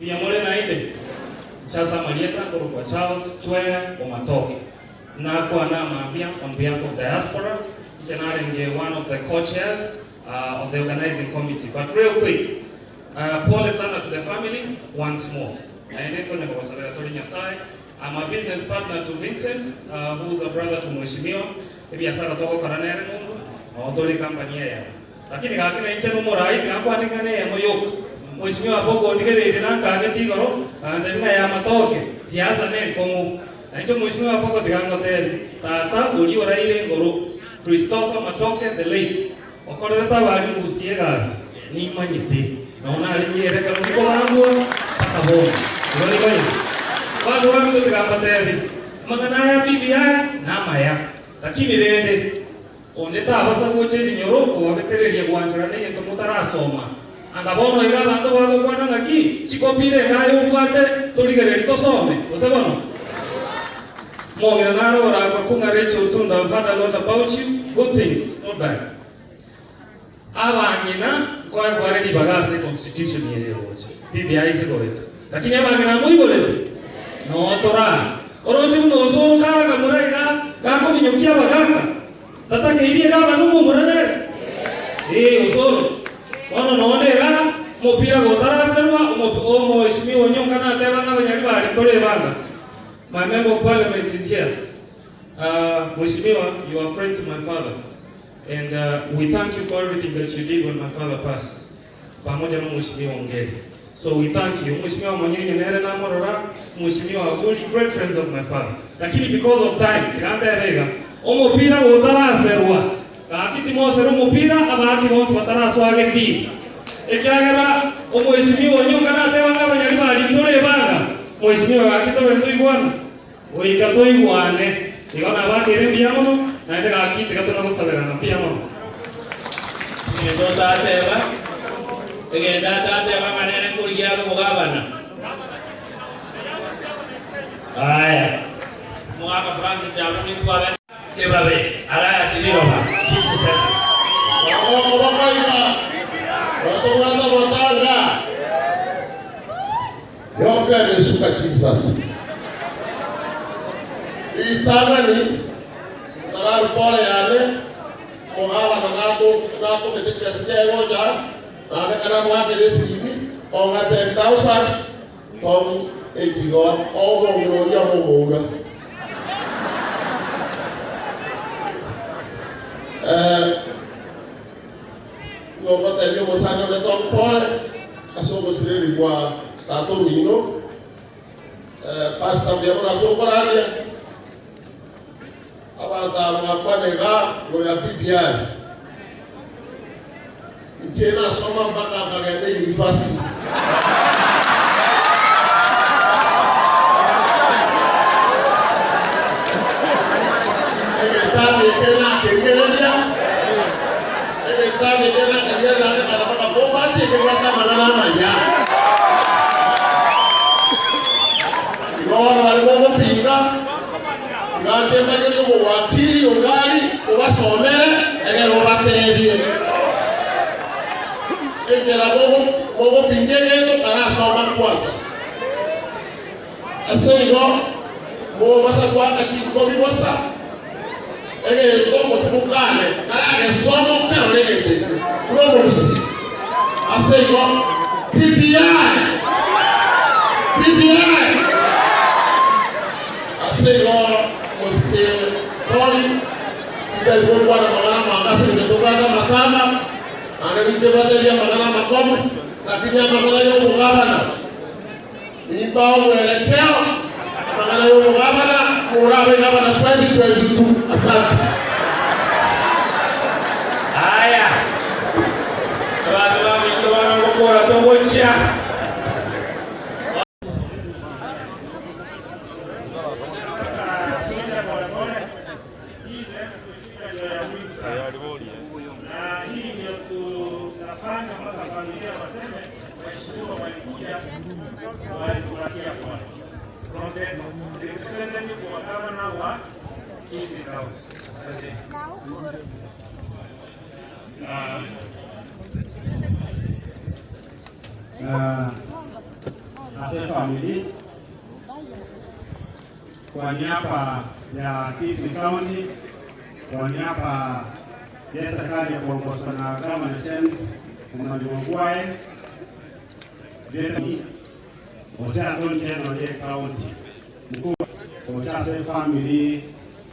Mbuya more naende? Inche ase amarieta nkorokwa Charles Chwea Omatoke. Nakwana amambia on behalf of diaspora, inche narenge one of the co-chairs of the organizing committee. But real quick, pole sana to the family once more. Naende nkonya kobasabera tore Nyasaye. I'm a business partner to Vincent, who is a brother to Mweshimiwa, ebiasara togokora nere monto, noo tore ecompany eyemo. Lakini gaki nainche nomorai tiga nkwane ing'ana eyemo yoka. Mweshimiwa aba okondigereirie nankaneti igoro, agantebia ng'a ya matoke, siasa nenkong'u. Nainche mweshimiwa aba ogotiga ngotebi, tata oria oraire igoro, Christopher Matoke the late, okorerete abarimu gusii egasi, nimanyete nao narenge ere ekero ndikobambwa mpaka bono. Igo nigo ere. Abanto baminto tiga mbatebi, amang'ana aya BBI namaya, lakini rende, Onde tabasa gocha ebinyoro kobabetereria gwancherana egento motarasoma. Anga bono iga abanto bagokwana ng'aki, Chikopi ire enga aye obwate, torigererie tosome, gose bono? Omong'ina nare orakwa ng'a Rachel Tunda I've heard a lot about you, good things, not bad. Abang'ina nkoegwa bare ribaga ase econstitution eye egocha, BBI ase goeta. Lakini abang'ina moigorete? Noo toraa. Oroche buna osoro kare kamura iga gakominyokia abagaka, tatakeiri iga abana omomura nere? Ee osoro. Bono nonde iga omopira gotaraserwa omoeshimiwa Onyonka nateba ng'a abanyaribari ntore ebanga. My member of parliament is here. Mweshimiwa, you are friend to my father. And we thank you for everything that you did when my father passed pamoja na omweshimiwa Ongeri. So we thank you. Omweshimiwa Monyenye nere namorora, omweshimiwa Aburi, great friends of my father. Lakini because of time, tiga ntebe iga, omopira gotaraserwa, gaki timosera omopira abaaki bonsi batarasoa getii. Ekiagera omweshimiwa Onyonka nateba ng'a abanyari baria ntore ebanga, mweshimiwa gaki tobe ntoigwana. Goika toigwane. Igo nabakeire mbuya mono, naende gaki tiga tonagosaberana. Mbuya mono. Egento otateba, egento atateba ng'a nere nkorigia are omogabana. Aya, omogaka Francis abwo nintwabe kebabe araya riroba Kisii Central. Bagokoboko iga, gotobwate obotanga. Yoka emesuka chinsase. Ritang'ani ntararwa pole yane, omogabana natomete chibesa chiaye gocha, naende ekero namwakera esimi, ong'a 10,000, Tom echigo omong'ina oyio amomoura. Eh, Nigo ngotebia omosani one Tom pole ase ogosireri gwa tata omino, Pastor mbuya mono ase okorandia, abanto aba mwakwana iga igoro ya BBI. Inche nasoma mpaka nkagenda university. Egetabu eke nakerigereria, egetabu eke nakerigereria naende nkana mpaka Bombasi ekebwate amang'ana amaya. Igo bono baria bogopinga, tiga nche mbarigerie omowakili Ongari obasomere egere obatebie. Enchera mogopinga egento tarasoma kwansa. Ase igo mobasa goaka chinkobi bosa, egento gose mokane karagesoma okerore egento ekio buna omorusia. Ase igo BBI! BBI! Ase igo mosike tori titari gokwana amang'ana amange ase engencho tobwate amatama. Naende ninche mbateebie amang'ana amakong'u, lakini amang'ana y'obogabana nimbae omwerekeo, amang'ana y'obogabana morabe gabana 2022. Asante. Aya, abanto baminto bono ngokora togochia. Na hii ndio tunafanya mpaka familia waseme waheshimiwa walikuja walitupatia pole. From the representative wa governor wa Kisii County. Asante. Ase efamiri kwa niaba ya Kisii County, kwa niaba ya serikali ya kuongozwa na Gavana James Omanyo Ongwae, ose Attorney General ye county, mkuu gocha ase efamiri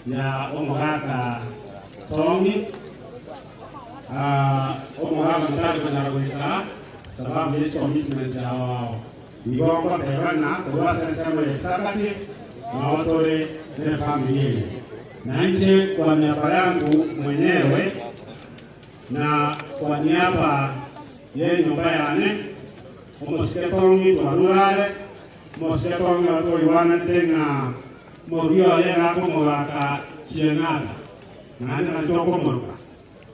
ya omogaka Tong'i, omogaka motari konyara goika sababu ye commitment yao ao. Igo ngoteba ng'a korwa ase ensemo ya executive nao tore nefamiri eye. Na inche kwa niaba yangu mwenyewe na kwa niaba y'enyomba yane, omosike Tong'i twarure are, omosike Tong'i oyo toigwananete ng'a morugi oye iga akomogaka Chieng'ata, naende nainche okomoroka.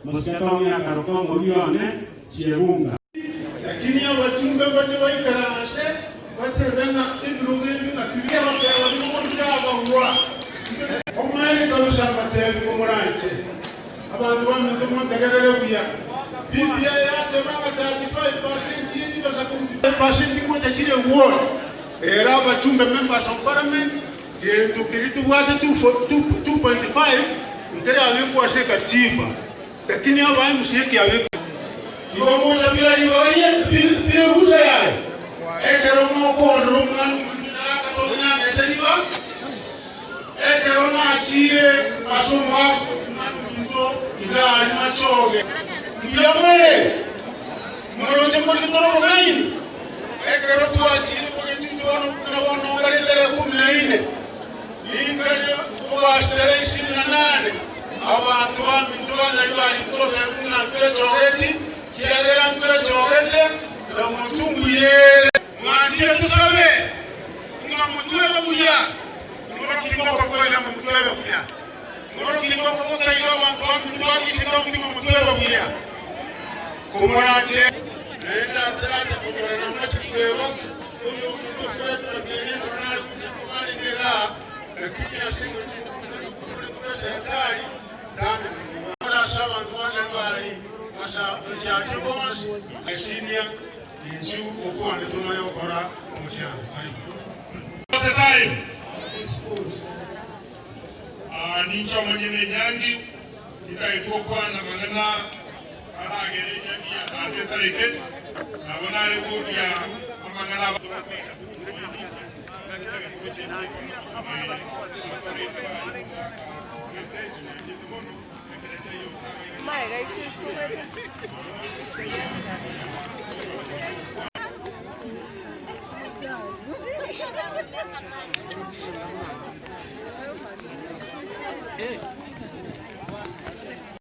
Omosike Tong'i akaroka omorugi one Chiegunga. Lakini abachumbe mbache baikaranse, batebe ng'a ebirogo ebi ng'aki biabateba nigo biabagwa. Omaene kabisa mbatebi komoranche abanto baminto montegerere buya. BBI yateba ng'a 35 percent ye chibesa korwa 55 percent ngocha chire ward. Ere abachumbe members of parliament gento keria tobwate 2.5 nkerabekwa ase ekatiba. Lakini aba MCA kiabekire. Igo ngocha bira ribaga bire rusa yaye, ekero mokondora omwana ominto nagakatonya nang'ete ribaga, ekero nachire ase omogaka omwana ominto iga aria machoge. Mbuya more? Moroche morigetore obong'aini? Ekero twachire kogechuchu bono buna bono ngare echara ikomi na ine, ninkare kobasitera isimi na nane, abanto baminto banyaribari ntotebe buna ntwechogeti, kiagera ntwechogete na omochungu yere. Mwanchire tosabe ng'a motwebe buya, ng'oroki ngokoboira ng'a motwebe buya, ng'oroki ngokoboka iga abanto baminto bagiche county ng'a motwebe buya. Komoranche naende ase acha konyora namache kweba oyo omonto Fred Matiang'i ekero nare gocha koba arenge igaa, lakini ase engencho y'ogocha kore korwa eserekari tamenyete igaa. Ase abanto bane bare ase echache bonsi. Esinia inchu okwane tomanye gokora omochando. Karibu. At the time. Ninche omonyene enyangi, tintageti gokwana amang'ana aragere enyangi ya tata esareke, nabo nare koria amang'ana